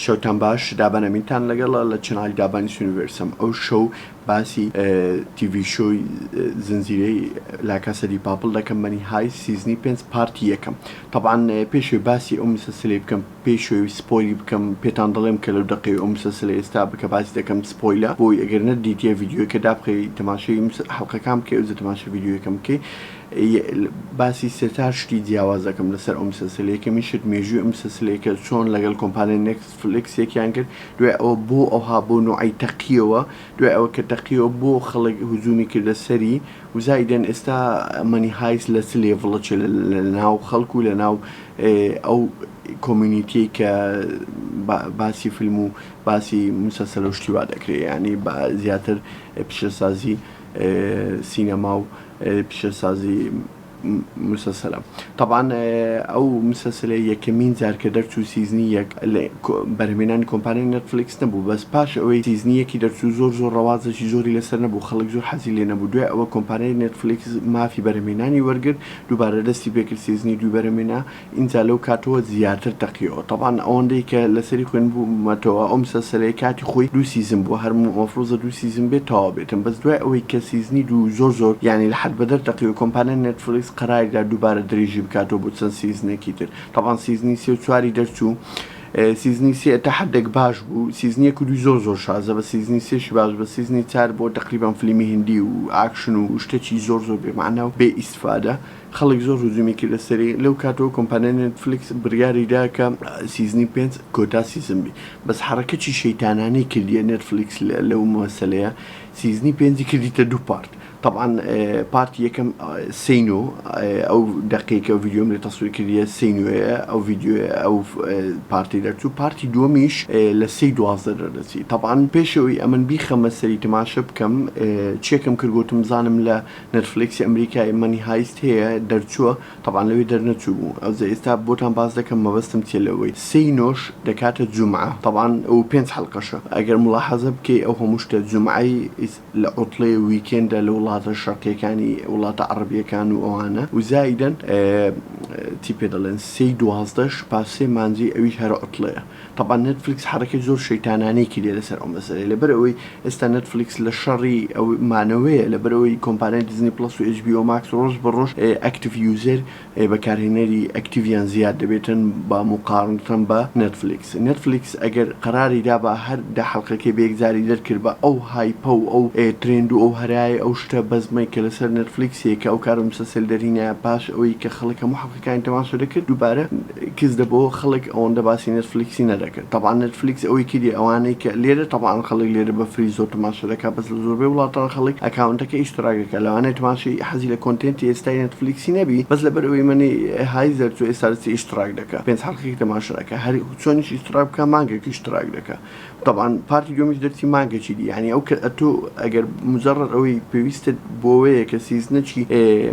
شەوتان باش دابان ئەمینتان لەگەڵە لە channel ی دابانی سونیڤێرسم ئەو شەو باسی TV show ی زنجیرەی لاکاسە دی پاپڵ دەکەم Money Heist season ی پێنج part ی یەکەم تەبعەن پێشەوەی باسی ئەو مسەسەلەی بکەم پێشەوەی spoil ی بکەم پێتان دەڵێم کە لەو دەقەی ئەو مسەسەلە ئێستا بکە باسی دەکەم spoil ە بۆی ئەگەر نەتدیتیە ڤیدیۆکە دابخەی تەماشای حەڵقەکان بکەی ئەوجە تەماشای ڤیدیۆکەم بکەی باسی سێ چار شتی جیاواز دەکەم لەسەر ئەو مسەسەلە یەکەمین شت مێژووی ئەم مسەسەلەیە کە چۆن لەگەڵ کۆمپانیای نێتفلێکس یەکیان کرد دوای ئەوە بۆ ئەوها بۆ نوعەی تەقیەوە دوای ئەوە کە تەقیەوە بۆ خەڵک هجومی کردە سەری و زائیدەن ئێستا Money Heist لە چ level ەچێ لە ناو خەڵک و لە ناو ئەو community ەی کە باسی فیلم و باسی مسەسەلە و شتی وا دەکرێ یانی زیاتر پیشەسازی سینەما و پیشەسازی مسەسەلە تەبعەن ئەو مسەسەلە یەکەمین جار کە دەرچوو season ی یەک لە بەرهەمێنانی کۆمپانیای نێتفلیکس نەبوو بەس پاش ئەوەی season ی یەکی دەرچوو زۆر زۆر ڕەوازێکی زۆری لەسەر نەبوو خەڵک زۆر حەزی لێ نەبوو دوای ئەوە کۆمپانیای نێتفلیکس مافی بەرهەمێنانی وەرگرت دووبارە دەستی پێکرد season ی دووی بەرهەمێنا ئینجا لەو کاتەوە زیاتر تەقیەوە تەبعەن ئەوەندەی کە لەسەری خوێندبوومەتەوە ئەو مسەسەلەیە کاتی خۆی دوو season بووە هەر مەفروزە دوو season بێت تەواو بێتن بەس دوای ئەوەی کە season ی دوو زۆر زۆر یانی لە حەد بەدەر تەقیەوە کۆمپانیای نێتفلیکس قەراری دا دووبارە درێژی بکاتەوە بۆ چەند season ێکی تر تەبعەن season ی سێ و چواری دەرچوو season ی سێ تا حەدێک باش بوو season ی یەک و دووی زۆر زۆر شازە بە season ی سێشی باش بە season ی چار بۆ تەقریبەن فلیمی هندی و ئاکشن و شتێکی زۆر زۆر بێ مەعنا و بێ ئیستفادە خەڵک زۆر هجومی کردە سەری، لەو کاتەوە کۆمپانیای نێتفلیکس بڕیاری دا کە season ی پێنج کۆتا season بی، بەس حەڕەکەکی شەیتانانەی کردیە نێتفلیکس لەو مەسەلەیە season ی پێنجی کردیتە دوو part، تەبعەن part ی یەکەم سێی نۆ ئەو دەقەی کە ڤیدیۆم لێ تەسویر کردیە سێی نۆیە ئەو ڤیدیۆیە ئەو part ی دەرچوو، part ی دووەمیش لە سێی 12 دەردەچی، تەبعەن پێش ئەوەی ئەمن بیخەمە سەری تەماشە بکەم check م کرد گۆتم بزانم لە نێتفلیکسی ئەمریکای Money Heist هەیە دەرچووە تەبعەن لەوێ دەرنەچووبوو ئەوجا ئێستا بۆتان باس دەکەم مەبەستم چیە لەوەی سێی نۆش دەکاتە جومعە تەبعەن و پێنج حەلقەشە ئەگەر مولاحەزە بکەی ئەو هەموو شتە جومعەی لە عوتڵەیە weekend ە لە وڵاتە شەرقیەکانی وڵاتە عەڕەبیەکان و ئەوانە و زائیدەن چی پێ دەڵێن سێی دوازدەش پاش سێ مانجی ئەویش هەر عوتڵەیە تەبعەن نێتفلیکس حەرەکەی زۆر شەیتانانەی کردیە لەسەر ئەو مەسەلەیە لەبەر ئەوەی ئێستا نێتفلیکس لە شەڕی ئەو مانەوەیە لەبەر ئەوەی کۆمپانیای دیزنی پڵەس و ئێچ بی ئۆ ماکس ڕۆژ بە ڕۆژ active user بەکارهێنەری active یان زیاد دەبێتن بە موقارنەتەن بە نێتفلیکس نێتفلیکس ئەگەر قەراری دابا هەر دە حەلقەکەی بە یەکجاری دەرکردبا ئەو hype ە و ئەو trend و ئەو هەرایە ئەو شتە بەزمەی کە لەسەر نێتفلیکس هەیە کە ئەو کارە مسەسەل دەرهینایە پاش ئەوەی کە خەڵک هەموو حەلقەکانی تەماشا دەکرد دووبارە کز دەبۆوە خەڵک ئەوەندە باسی نێتفلیکسی نەدەکرد تەبعەن نێتفلیکس ئەوەی کردی ئەوانەی کە لێرە تەبعەن خەڵک لێرە بە free زۆر تەماشا دەکات بەس لە زۆربەی وڵاتان خەڵک account ەکە ئیشتراک دەکات لەوانەیە تەماشای حەزی لە content ی ئێستای نێتفلیکسی نەبی بەس لەبەر ئەوەی Money Heist دەرچوو ئێستا دەچێ ئیشتراک دەکات پێنج حەڵقەیەک تەماشا دەکات هەر چۆنیش ئیشتراک بکات مانگێک ئیشتراک دەکات تەبعەن part ی دووەمیش دەرچی مانگێکی دی یانی ئەو کە ئەتۆ ئەگەر مجەڕەد ئەوەی پێویستت بۆوەیە کە season ەکی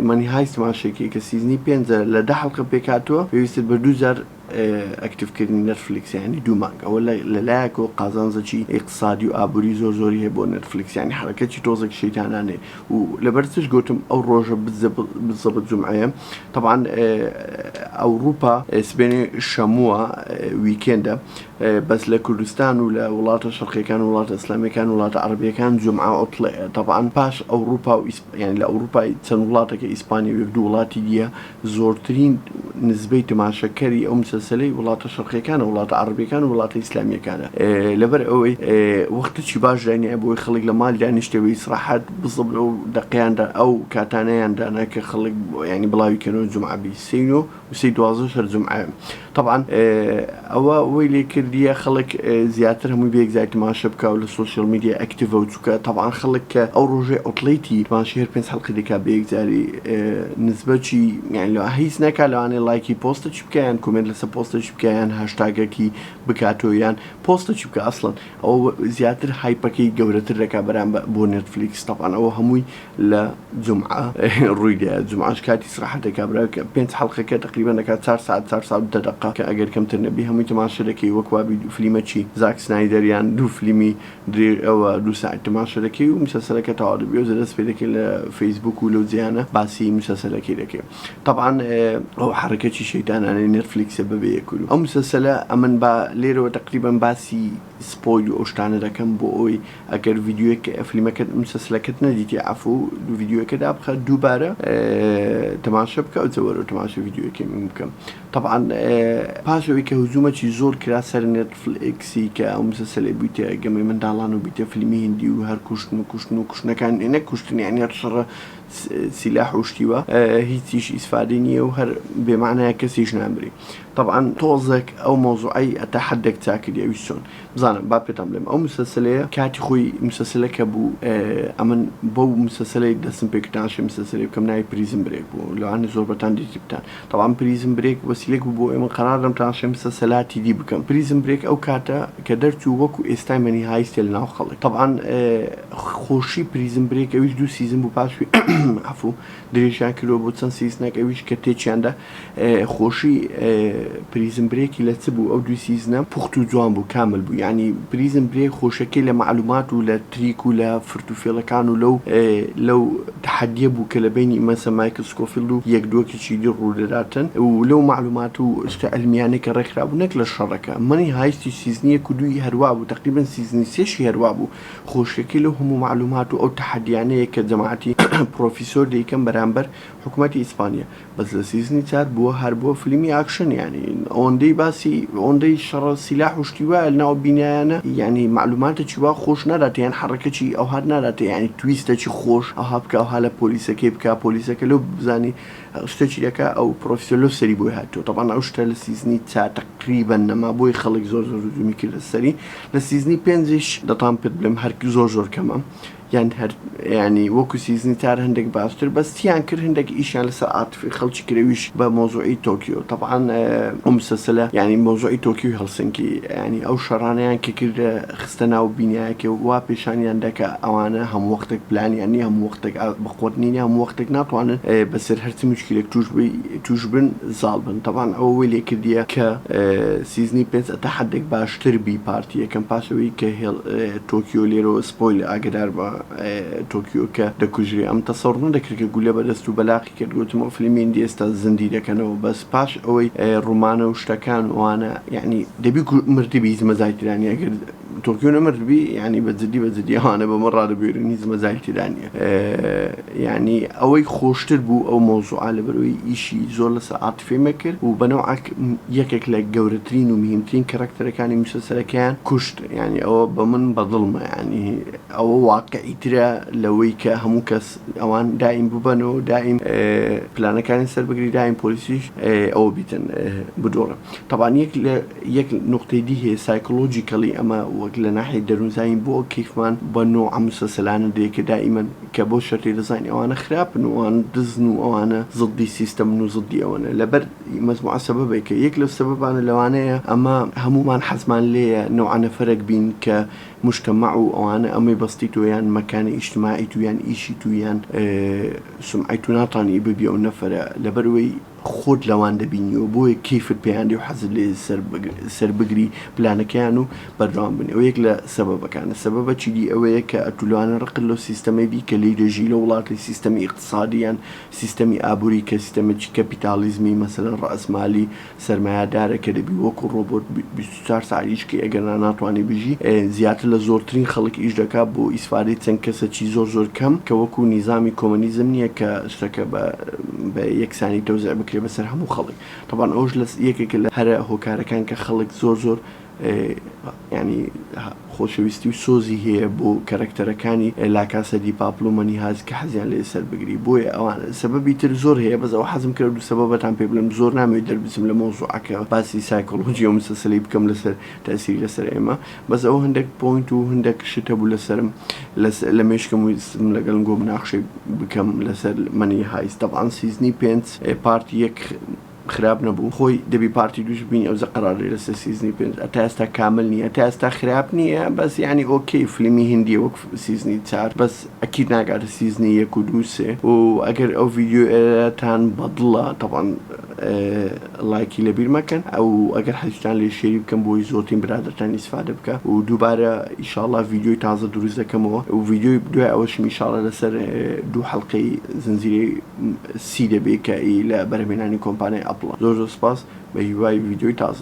Money Heist تماشەکەی کە season ی پێنجە لە دە حەڵقە پێکهاتووە پێویستت بە دوو جار active کردنی نێتفلیکس یانی دوو مانگ ئەوە لە لایەکەوە قازانجەکی ئیقتسادی و ئابووری زۆر زۆری هەیە بۆ نێتفلیکس یانی حەرەکەتی تۆزێک شەیتانانەیە و لەبەر چش گوتم ئەو ڕۆژە بزەبت جومعەیە تەبعەن ئەوروپا سبێنێ شەمووە weekend ە بەس لە کوردستان و لە وڵاتە شەرقیەکان و وڵاتە ئیسلامیەکان و وڵاتە عەڕەبیەکان جومعە عوتڵەیە تەبعەن پاش ئەوڕوپا و یانی لە ئەوڕوپای چەند وڵاتەکە ئیسپانیا و یەک دوو وڵاتی دیە زۆرترین نسبەی تەماشەکەری ئەو مسەسەلەی وڵاتە شەرقیەکانە وڵاتە عەڕەبیەکان و وڵاتە ئیسلامیەکانە لەبەر ئەوەی وەختێکی باش داینایە بۆی خەڵک لە ماڵ دانیشتێ بە ئیسراحەت بزەبت ئەو دەقەیان دا ئەو کاتانەیان دانا کە خەڵک یانی بڵاوی کەنەوە جومعە بی سێی نۆ و سێی دوازدەش هەر جومعەیە تەبعەن ئەوە وەی لێ کردیە خەڵک زیاتر هەمووی بە یەکجاری تماشە بکا و لە social media active ە و چونکە تەبعەن خەڵک کە ئەو ڕۆژەی عوتڵەیتی تماشەی هەر پێنج حەڵقەی دەکا بە یەکجاری نسبەکی یانی لە هیچ نەکا لەوانەیە لایکی پۆستەکی بکا یان comment لەسەر پۆستەکی بکا یان هاشتاگەکی بکاتەوە یان پۆستەکی بکا ئەسڵەن ئەوە زیاتر hype ەکەی گەورەتر دەکا بەرامبەر بۆ نێتفلیکس تەبعەن ئەوە هەمووی لە جومعە ڕووی دایە جومعەش کاتی سڕاحەتە کابرا پێنج حەڵقەکە. تەقریبەن دەکات چار سەعات چار سەعات و دە دەقە کە ئەگەر کەمتر نەبی هەمووی تەماشە دەکەی وەک وابی فلیمەکی زاک سنایدەر یان دوو فلیمی درێژ ئەوە دوو سەعات تەماشە دەکەی و مسەسەلەکە تەواو دەبی ئەوجا دەست پێ دەکەی لە فەیسبوک و لەو جێیانە باسی مسەسەلەکەی دەکەی تەبعەن ئەو حەرەکەتی شەیتانانەی نێتفلیکسە بەبێ یەک و دوو ئەو مسەسەلە ئەمن با لێرەوە تەقریبەن باسی spoil و ئەو شتانە دەکەم بۆ ئەوەی ئەگەر ڤیدیۆیەک فلیمەکەت مسەسلەکەت نەدیتی عەفو ڤیدیۆیەکە دابخە دووبارە تەماشە بکە ئەوجا وەرەوە تەماشە ڤیدیۆیەکەی من بکە تەبعەن پاش ئەوەی کە هجومەکی زۆر کرا سەر نێتفلێکسی کە ئەو مسەسەلەی بوویتە گەمەی منداڵان و بیتە فلیمی هندی و هەر کوشتن و کوشتن و کوشتنەکان نەک کوشتن یانی هەر شەڕە سیلاح و شتی وا هیچیش ئیسفادەی نییە و هەر بێمانایە کەسیش نامری تەبعەن تۆزێک ئەو مەوزوعەی ئەتا حەدێک چاکردی ئەویش چۆن بزانە با پێتان بڵێم ئەو مسەسەلەیە کاتی خۆی مسەسەلەکە بوو ئەمن بەو مسەسەلەی دەستم پێکرد تاشێ مسەسەلەی بکەم ناوی Prison Break بوو لەوانەیە زۆربەتان دیتبتان تەبعەن Prison Break وەسیلەک بوو بۆ ئەوەی من قەرار دەم تاشێ مسەسەلاتی دی بکەم Prison Break ئەو کاتە کە دەرچوو وەکو ئێستای Money Heist ە لەناو خەڵک تەبعەن خۆشی Prison Break ئەویش دوو season بوو پاشوی عەفوو درێژیان کردووە بۆ چەند season ێک ئەویش کە تێکیاندا خۆشی Prison Break ی لە چ بوو ئەو دوو season ە پوخت و جوان بوو کامل بوو یعنی Prison Break خۆشەکەی لە مەعلومات و لە trick و لە فرت و فێڵەکان و لەو لەو تەحەدیە بوو کە لە بەینی مەسە مایکل سکۆفیڵد و یەک دووەکێکی دی ڕوودەداتن و لەو مەعلومات و شتە عیلمیانەی کە ڕێکخرابوو نەک لە شەڕەکە Money Heist ی season ی یەک و دووی هەروا بوو تەقریبەن season ی سێشی هەروا بوو خۆشیەکەی لەو هەموو مەعلومات و ئەو تەحەدیانەیە کە جەماعەتی پڕۆفیسۆر دەیکەن بەرامبەر حکومەتی ئیسپانیا بەس لە season ی چار بووە هەر بووە فلیمی ئاکشن یانی ئەوەندەی باسی ئەوەندەی شەڕە سیلاح و شتی وایە لەناو بینایانە یانی مەعلوماتێکی وا خۆش ناداتێ یان حەڕەکەکی ئەوهات ناداتێ یانی twist ێکی خۆش ئەوها بکا ئەوها لە پۆلیسەکەی بکا پۆلیسەکە لەو بزانی شتێکی دەکا ئەو پرۆفیسۆر لەو سەری بۆی هاتووە تەبعەن ئەو شتە لە season ی چار تەقریبەن نەما بۆی خەڵک زۆر زۆر هجومی کردە سەری لە season ی پێنجیش دەتان پێت بڵێم هەر زۆر زۆر کەمە یان هەر یانی وەکو season ی چار هەندێک باشتر بەس چیان کرد هەندێک ئیشیان لەسەر عاتفی خەڵکی کرد ئەویش بە مەوزوعی تۆکیۆ تەبعەن ئەو مسەسەلە یانی مەوزوعی تۆکیۆی هەڵسنکی یانی ئەو شەڕانەیان کە کردە خستە ناو بینایەکێ وا پێشانیان دا کە ئەوانە هەموو وەختێک پلانیان نیە هەموو وەختێک بەقوەت نین هەموو وەختێک ناتوانن بەسەر هەرچ موشکیلێک توش بی توش بن زاڵ بن تەبعەن ئەوە وەی لێ کردیە کە season ی پێنج ئەتا حەدێک باشتر بی part ی یەکەم پاش ئەوەی کە هێڵ تۆکیۆ لێرەوە spoil ئاگەدار بە تۆکیۆ کە دەکوژرێ ئەم تەسەوڕ نەدەکرد کە گولە بەدەست و بەلاقی کرد گوتم ئەو فلیمی هندی ئێستا زندی دەکەنەوە بەس پاش ئەوەی ڕومانە و شتەکان و ئەوانە یعنی دەبی مردبی هیچ مەزای ترا نیە ئەگەر تۆکیۆ نەمردبی یعنی بە جدی بە جدی ئەوانە بە من ڕادەبوێرن هیچ مەزای ترا نیە یعنی ئەوەی خۆشتر بوو ئەو مەوزوعە لەبەرئەوەی ئیشی زۆر لەسەر عاتفەی مەکرد و بە نەوعەک یەکێک لە گەورەترین و مهمترین کەرەکتەرەکانی مسەسەلەکەیان کوشت یعنی ئەوە بە من بەدڵمە یعنی ئەوە واقعی ترە لەوەی کە هەموو کەس ئەوان دایم ببەنەوە دایم پلانەکانی سەر بگری دایم پۆلیسیش ئەوە بیتن بدۆڕە تەبان یەک لە یەک نقطەی دی هەیە psychologically ئەمە وەک لە ناحیەی دەروونزانین بۆ کەیفمان بە نوعە مسەسەلانە دێ کە دائیمەن کە بۆ شەرتی دەزانین ئەوانە خراپن و ئەوانە دزن و ئەوانە زدی سیستەمن و زدی ئەوەنە لەبەر مەجموعە سەبەبێکە یەک لەو سەبەبانە لەوانەیە ئەمە هەموومان حەزمان لێیە نوعە نەفەرێک بین کە مجتمع و ئەوانە ئەمەی بەستی تۆ یان مەکانە ئیجتماعی تو یان ئیشی تو یان سومعەی تو ناتانی ببی ئەو نەفەرە لەبەرئەوەی خۆت لەوان دەبینیەوە بۆیە کەیفت پێیان دێ و حەزت لێ سەر بگری پلانەکەیان و بەردەوام بن ئەوە یەک لە سەبەبەکانە سەبەبەکی دی ئەوەیە کە ئەتوو لەوانە ڕقت لەو سیستەمەی بی کە لێی دەژی لەو وڵاتەی سیستەمی ئیقتسادی یان سیستەمی ئابووری کە سیستەمێکی کەپیتاڵیزمی مەسەلەن ڕەئسمالی سەرمایەدارە کە دەبی وەکو ڕۆبۆت 24 سەعات ئیش کەی ئەگەرنا ناتوانی بژی زیاتر لە زۆرترین خەڵک ئیش دەکا بۆ ئیسفادەی چەند کەسەکی زۆر زۆر کەم کە وەکو نیزامی کۆمەنیزم نییە کە شتەکە بە بە یەکسانی تەوزیع بکرێ بەسەر هەموو خەڵک تەبعەن ئەوەش لە یەکێکە لە هەرە هۆکارەکان کە خەڵک زۆر زۆر یانی خۆشەویستی و سۆزی هەیە بۆ کەرەکتەرەکانی لاکاسە دی پاپل و مەنی هایست کە حەزیان لێ سەر بگری بۆیە ئەوان سەبەبی تر زۆر هەیە بەس ئەوە حەزم کرد دوو سەبەبتان پێ بڵێم زۆر نامەوێت دەربچم لە مەوزوعەکە باسی سایکۆلۆجی ئەو مسەسەلەی بکەم لەسەر تەئسیری لەسەر ئێمە بەس ئەوە هەندێک point و هەندێک شت هەبوو لەسەرم لە مێشکم ویستم لەگەڵم گۆ مناقشەی بکەم لەسەر Money Heist تەبعەن season ی پێنج part یەک. خراپ نەبوو خۆی دەبی part ی دووش بینی ئەوجە قەرار لەسەر season ی پێنج ئەتا ئێستا کامل نییە تا ئێستا خراپ نییە بەس یعنی okay فیلمی هندیە وەک season ی چار بەس ئەکید ناگاتە season ی یەک و دوو سێ و ئەگەر ئەو ڤیدیۆیەتان بەدڵە تەبعەن ڵایکی لەبیر مەکەن ئەو ئەگەر حەزتان لێ share ی بکەم بۆی زۆرترین برادەرتان ئیسفادە بکە و دووبارە ئیشاڵا ڤیدیۆی تازە دروست دەکەمەوە و ڤیدیۆی دوای ئەوەشم ئیشاڵا لەسەر دوو حەڵقەی زنجیرەی سی دەبێ کە ئی لە بەرهەمهێنانی کۆمپانیای ئەپڵە. زۆر زۆر سپاس بە هیوای ڤیدیۆی تازە.